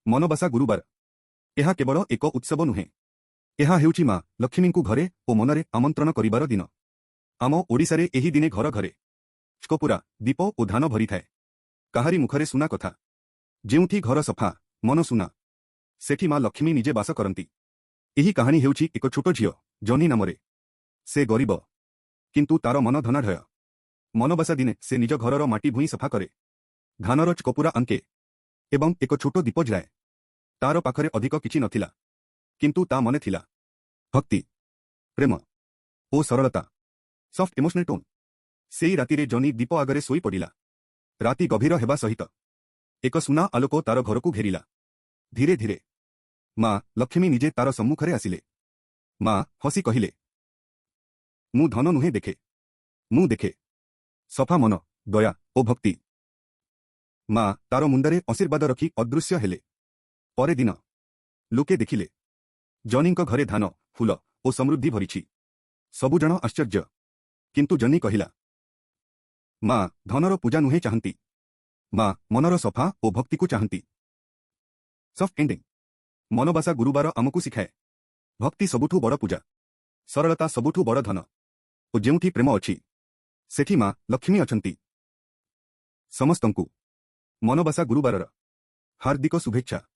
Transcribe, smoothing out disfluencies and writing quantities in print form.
ମନବାସା ଗୁରୁବାର ଏହା କେବଳ ଏକ ଉତ୍ସବ ନୁହେଁ। ଏହା ହେଉଛି ମା ଲକ୍ଷ୍ମୀଙ୍କୁ ଘରେ ଓ ମନରେ ଆମନ୍ତ୍ରଣ କରିବାର ଦିନ। ଆମ ଓଡ଼ିଶାରେ ଏହି ଦିନେ ଘର ଘରେ ଚକପୁରା, ଦୀପ ଓ ଧାନ ଭରିଥାଏ। କାହାରି ମୁଖରେ ସୁନା କଥା। ଯେଉଁଠି ଘର ସଫା, ମନ ସୁନା, ସେଠି ମା ଲକ୍ଷ୍ମୀ ନିଜେ ବାସ କରନ୍ତି। ଏହି କାହାଣୀ ହେଉଛି ଏକ ଛୋଟ ଝିଅ ଜନି ନାମରେ। ସେ ଗରିବ, କିନ୍ତୁ ତାର ମନ ଧନାଢ୍ୟ। ମନବାସା ଦିନେ ସେ ନିଜ ଘରର ମାଟି ଭୂଇଁ ସଫା କରେ, ଧାନର ଚକପୁରା ଆଙ୍କେ ଏବଂ ଏକ ଛୋଟ ଦୀପ ଜଳାଏ। ତାର ପାଖରେ ଅଧିକ କିଛି ନଥିଲା, କିନ୍ତୁ ତା ମନେ ଥିଲା ଭକ୍ତି, ପ୍ରେମ ଓ ସରଳତା। Soft emotional tone. ସେଇ ରାତିରେ ଜନି ଦୀପ ଆଗରେ ଶୋଇ ପଡ଼ିଲା। ରାତି ଗଭୀର ହେବା ସହିତ ଏକ ସୁନା ଆଲୋକ ତାର ଘରକୁ ଘେରିଲା। ଧୀରେ ଧୀରେ ମା ଲକ୍ଷ୍ମୀ ନିଜେ ତାର ସମ୍ମୁଖରେ ଆସିଲେ। ମା ହସି କହିଲେ, "ମୁଁ ଧନ ନୁହେଁ ଦେଖେ, ମୁଁ ଦେଖେ ସଫା ମନ, ଦୟା ଓ ଭକ୍ତି।" ମା ତାର ମୁଣ୍ଡରେ ଆଶୀର୍ବାଦ ରଖି ଅଦୃଶ୍ୟ ହେଲେ। ପରେ ଦିନ ଲୋକେ ଦେଖିଲେ, ଜନିଙ୍କ ଘରେ ଧାନ, ଫୁଲ ଓ ସମୃଦ୍ଧି ଭରିଛି। ସବୁ ଜଣ ଆଶ୍ଚର୍ଯ୍ୟ। କିନ୍ତୁ ଜନି କହିଲା, "ମା ଧନର ପୂଜା ନୁହେଁ ଚାହାନ୍ତି, ମା ମନର ସଫା ଓ ଭକ୍ତିକୁ ଚାହାନ୍ତି।" Soft ending. Manabasa ଗୁରୁବାର ଆମକୁ ଶିଖାଏ, ଭକ୍ତି ସବୁଠୁ ବଡ଼ ପୂଜା, ସରଳତା ସବୁଠୁ ବଡ଼ ଧନ ଓ ଯେଉଁଠି ପ୍ରେମ ଅଛି, ସେଠି ମା ଲକ୍ଷ୍ମୀ ଅଛନ୍ତି। ସମସ୍ତଙ୍କୁ ମନବାସା ଗୁରୁବାରର ହାର୍ଦ୍ଦିକ ଶୁଭେଚ୍ଛା।